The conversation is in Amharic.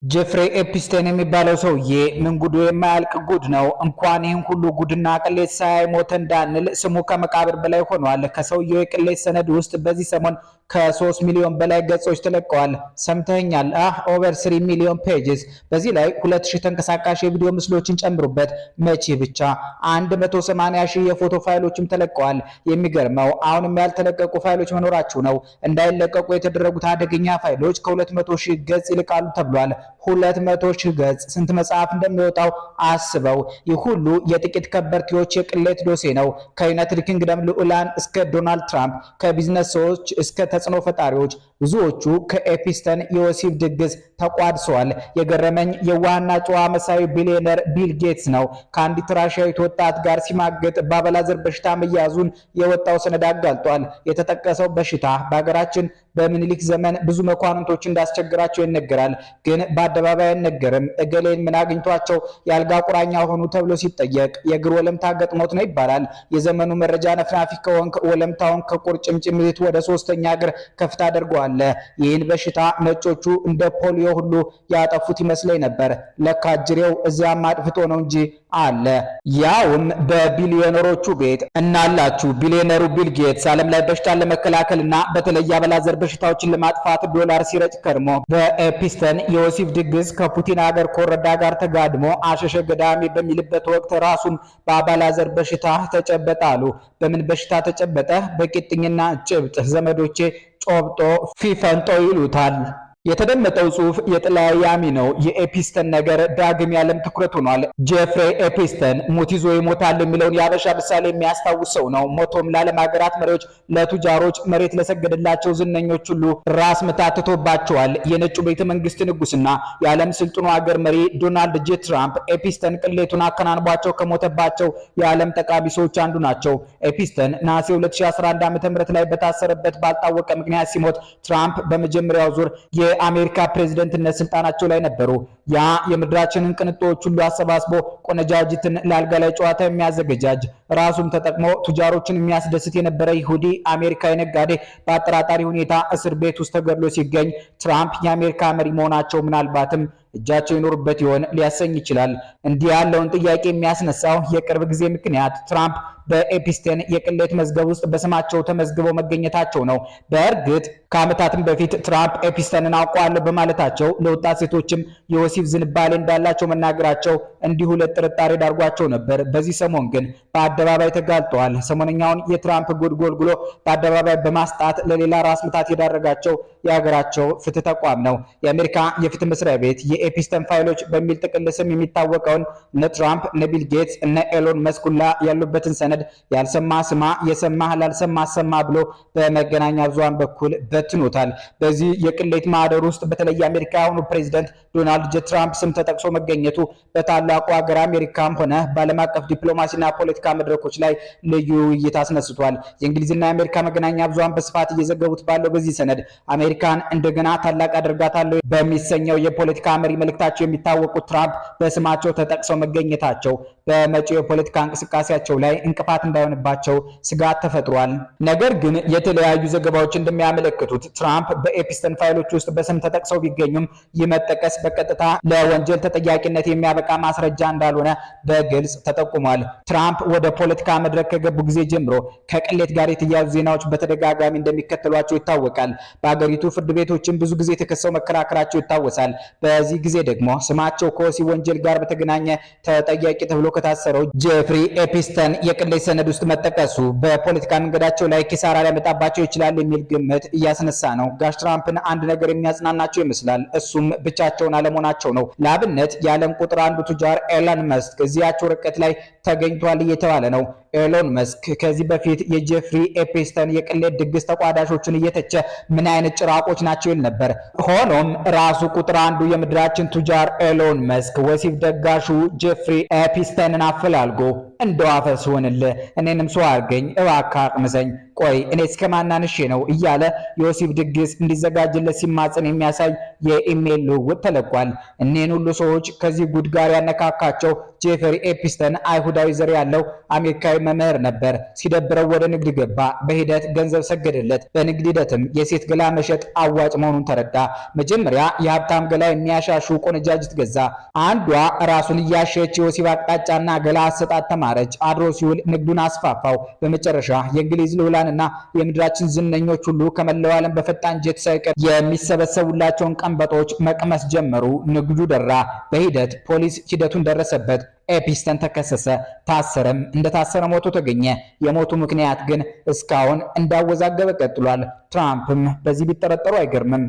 ጄፍሪ ኤፕስቴን የሚባለው ሰውዬ ምን ጉዱ የማያልቅ ጉድ ነው። እንኳን ይህን ሁሉ ጉድና ቅሌት ሳያይ ሞተ እንዳንል ስሙ ከመቃብር በላይ ሆኗል። ከሰውየው የቅሌት ሰነድ ውስጥ በዚህ ሰሞን ከ3 ሚሊዮን በላይ ገጾች ተለቀዋል። ሰምተኛል? Over 3 million pages። በዚህ ላይ 2000 ተንቀሳቃሽ የቪዲዮ ምስሎችን ጨምሩበት። መቼ ብቻ 180 ሺህ የፎቶ ፋይሎችም ተለቀዋል። የሚገርመው አሁንም ያልተለቀቁ ፋይሎች መኖራቸው ነው። እንዳይለቀቁ የተደረጉት አደገኛ ፋይሎች ከ200 ሺህ ገጽ ይልቃሉ ተብሏል። 200 ሺህ ገጽ ስንት መጽሐፍ እንደሚወጣው አስበው። ይህ ሁሉ የጥቂት ከበርቴዎች የቅሌት ዶሴ ነው። ከዩናይትድ ኪንግደም ልዑላን እስከ ዶናልድ ትራምፕ፣ ከቢዝነስ ሰዎች እስከ ተጽዕኖ ፈጣሪዎች ብዙዎቹ ከኤፒስተን የወሲብ ድግስ ተቋድሰዋል። የገረመኝ የዋህና ጨዋ መሳዩ ቢሊዮነር ቢል ጌትስ ነው። ከአንዲት ራሽያዊት ወጣት ጋር ሲማግጥ በአባላዘር በሽታ መያዙን የወጣው ሰነድ አጋልጧል። የተጠቀሰው በሽታ በሀገራችን በምኒልክ ዘመን ብዙ መኳንንቶች እንዳስቸግራቸው ይነገራል። ግን በአደባባይ አይነገርም። እገሌን ምን አግኝቷቸው የአልጋ ቁራኛ ሆኑ ተብሎ ሲጠየቅ የእግር ወለምታ ገጥሞት ነው ይባላል። የዘመኑ መረጃ ነፍናፊ ከሆንክ ወለምታውን ከቁርጭምጭሚት ወደ ሶስተኛ እግር ከፍ ታደርገዋለህ። ይህን በሽታ ነጮቹ እንደ ፖሊዮ ሁሉ ያጠፉት ይመስለኝ ነበር። ለካ ጅሬው እዚያም አጥፍቶ ነው እንጂ አለ። ያውም በቢሊዮነሮቹ ቤት። እናላችሁ ቢሊዮነሩ ቢል ጌትስ ዓለም ላይ በሽታን ለመከላከልና በተለይ የአባላዘር በሽታዎችን ለማጥፋት ዶላር ሲረጭ ከርሞ በኤፒስተን የወሲብ ድግስ ከፑቲን ሀገር ኮረዳ ጋር ተጋድሞ አሸሸ ገዳሜ በሚልበት ወቅት ራሱም በአባላዘር በሽታ ተጨበጠ አሉ። በምን በሽታ ተጨበጠ? በቂጥኝና ጭብጥ። ዘመዶቼ ጮብጦ ፊፈንጦ ይሉታል። የተደመጠው ጽሑፍ የጥላዬ ያሚ ነው። የኤፒስተን ነገር ዳግም የዓለም ትኩረት ሆኗል። ጄፍሪ ኤፒስተን ሙት ይዞ ይሞታል የሚለውን የአበሻ ምሳሌ የሚያስታውስ ሰው ነው። ሞቶም ለዓለም ሀገራት መሪዎች፣ ለቱጃሮች፣ መሬት ለሰገደላቸው ዝነኞች ሁሉ ራስ ምታት ትቶባቸዋል። የነጩ ቤተ መንግስት ንጉስና የዓለም ስልጡኑ ሀገር መሪ ዶናልድ ጄ ትራምፕ ኤፒስተን ቅሌቱን አከናንቧቸው ከሞተባቸው የዓለም ጠቃሚ ሰዎች አንዱ ናቸው። ኤፒስተን ነሐሴ 2011 ዓ.ም ላይ በታሰረበት ባልታወቀ ምክንያት ሲሞት ትራምፕ በመጀመሪያው ዙር የአሜሪካ ፕሬዝደንትነት ስልጣናቸው ላይ ነበሩ። ያ የምድራችንን ቅንጦች ሁሉ አሰባስቦ ቆነጃጅትን ለአልጋ ላይ ጨዋታ የሚያዘገጃጅ፣ ራሱም ተጠቅሞ ቱጃሮችን የሚያስደስት የነበረ ይሁዲ አሜሪካዊ ነጋዴ በአጠራጣሪ ሁኔታ እስር ቤት ውስጥ ተገድሎ ሲገኝ ትራምፕ የአሜሪካ መሪ መሆናቸው ምናልባትም እጃቸው ይኖርበት ይሆን ሊያሰኝ ይችላል። እንዲህ ያለውን ጥያቄ የሚያስነሳው የቅርብ ጊዜ ምክንያት ትራምፕ በኤፒስቴን የቅሌት መዝገብ ውስጥ በስማቸው ተመዝግበው መገኘታቸው ነው። በእርግጥ ከዓመታትም በፊት ትራምፕ ኤፒስተንን አውቀዋለሁ በማለታቸው፣ ለወጣት ሴቶችም የወሲብ ዝንባሌ እንዳላቸው መናገራቸው እንዲሁ ለጥርጣሬ ዳርጓቸው ነበር። በዚህ ሰሞን ግን በአደባባይ ተጋልጠዋል። ሰሞነኛውን የትራምፕ ጉድ ጎልጉሎ በአደባባይ በማስጣት ለሌላ ራስ ምታት የዳረጋቸው የሀገራቸው ፍትህ ተቋም ነው። የአሜሪካ የፍትህ መስሪያ ቤት የኤፒስተን ፋይሎች በሚል ጥቅል ስም የሚታወቀውን እነ ትራምፕ፣ እነ ቢል ጌትስ፣ እነ ኤሎን መስክ ሁላ ያሉበትን ሰነድ ያልሰማ ስማ፣ የሰማ ላልሰማ አሰማ ብሎ በመገናኛ ብዙሃን በኩል በትኖታል። በዚህ የቅሌት ማህደር ውስጥ በተለይ የአሜሪካ የአሁኑ ፕሬዚደንት ዶናልድ ጄ ትራምፕ ስም ተጠቅሶ መገኘቱ በታላቁ ሀገር አሜሪካም ሆነ በዓለም አቀፍ ዲፕሎማሲና ፖለቲካ መድረኮች ላይ ልዩ ውይይት አስነስቷል። የእንግሊዝና የአሜሪካ መገናኛ ብዙሃን በስፋት እየዘገቡት ባለው በዚህ ሰነድ አሜሪካን እንደገና ታላቅ አደርጋታለሁ በሚሰኘው የፖለቲካ መሪ መልእክታቸው የሚታወቁት ትራምፕ በስማቸው ተጠቅሰው መገኘታቸው በመጪው የፖለቲካ እንቅስቃሴያቸው ላይ እንቅፋት እንዳይሆንባቸው ስጋት ተፈጥሯል። ነገር ግን የተለያዩ ዘገባዎች እንደሚያመለክቱት ትራምፕ በኤፒስተን ፋይሎች ውስጥ በስም ተጠቅሰው ቢገኙም ይህ መጠቀስ በቀጥታ ለወንጀል ተጠያቂነት የሚያበቃ ማስረጃ እንዳልሆነ በግልጽ ተጠቁሟል። ትራምፕ ወደ ፖለቲካ መድረክ ከገቡ ጊዜ ጀምሮ ከቅሌት ጋር የተያያዙ ዜናዎች በተደጋጋሚ እንደሚከተሏቸው ይታወቃል። በአገሪቱ ፍርድ ቤቶችም ብዙ ጊዜ ተከሰው መከራከራቸው ይታወሳል። በዚህ ጊዜ ደግሞ ስማቸው ከወሲብ ወንጀል ጋር በተገናኘ ተጠያቂ ተብሎ ከታሰረው ጄፍሪ ኤፒስተን የቅሌት ሰነድ ውስጥ መጠቀሱ በፖለቲካ መንገዳቸው ላይ ኪሳራ ሊያመጣባቸው ይችላል የሚል ግምት እያስነሳ ነው። ጋሽ ትራምፕን አንድ ነገር የሚያጽናናቸው ይመስላል። እሱም ብቻቸውን አለመሆናቸው ነው። ለአብነት የዓለም ቁጥር አንዱ ቱጃር ኤሎን መስክ እዚያች ወረቀት ላይ ተገኝቷል እየተባለ ነው። ኤሎን መስክ ከዚህ በፊት የጄፍሪ ኤፒስተን የቅሌት ድግስ ተቋዳሾችን እየተቸ ምን አይነት ጭራቆች ናቸው ይል ነበር። ሆኖም ራሱ ቁጥር አንዱ የምድራችን ቱጃር ኤሎን መስክ ወሲብ ደጋሹ ጄፍሪ ኤፒስተንን አፈላልጎ እንደው አፈር ስሆንልህ እኔንም ሰው አድርገኝ፣ እባክህ አቅምሰኝ፣ ቆይ እኔ እስከ ማናንሼ ነው እያለ የወሲብ ድግስ እንዲዘጋጅለት ሲማጸን የሚያሳይ የኢሜይል ልውውጥ ተለቋል። እኒህን ሁሉ ሰዎች ከዚህ ጉድ ጋር ያነካካቸው ጄፍሪ ኤፒስተን አይሁዳዊ አይሁዳዊ ዘር ያለው አሜሪካዊ መምህር ነበር። ሲደብረው ወደ ንግድ ገባ። በሂደት ገንዘብ ሰገደለት። በንግድ ሂደትም የሴት ገላ መሸጥ አዋጭ መሆኑን ተረዳ። መጀመሪያ የሀብታም ገላ የሚያሻሹ ቆነጃጅት ገዛ። አንዷ ራሱን እያሸች የወሲብ አቅጣጫና ገላ አሰጣጥ ተማረች። አድሮ ሲውል ንግዱን አስፋፋው። በመጨረሻ የእንግሊዝ ልዑላንና የምድራችን ዝነኞች ሁሉ ከመላው ዓለም በፈጣን ጀት ሳይቀር የሚሰበሰቡላቸውን ቀንበጦች መቅመስ ጀመሩ። ንግዱ ደራ። በሂደት ፖሊስ ሂደቱን ደረሰበት። ኤፒስተን ተከሰሰ፣ ታሰረም። እንደታሰረ ሞቶ ተገኘ። የሞቱ ምክንያት ግን እስካሁን እንዳወዛገበ ቀጥሏል። ትራምፕም በዚህ ቢጠረጠሩ አይገርምም።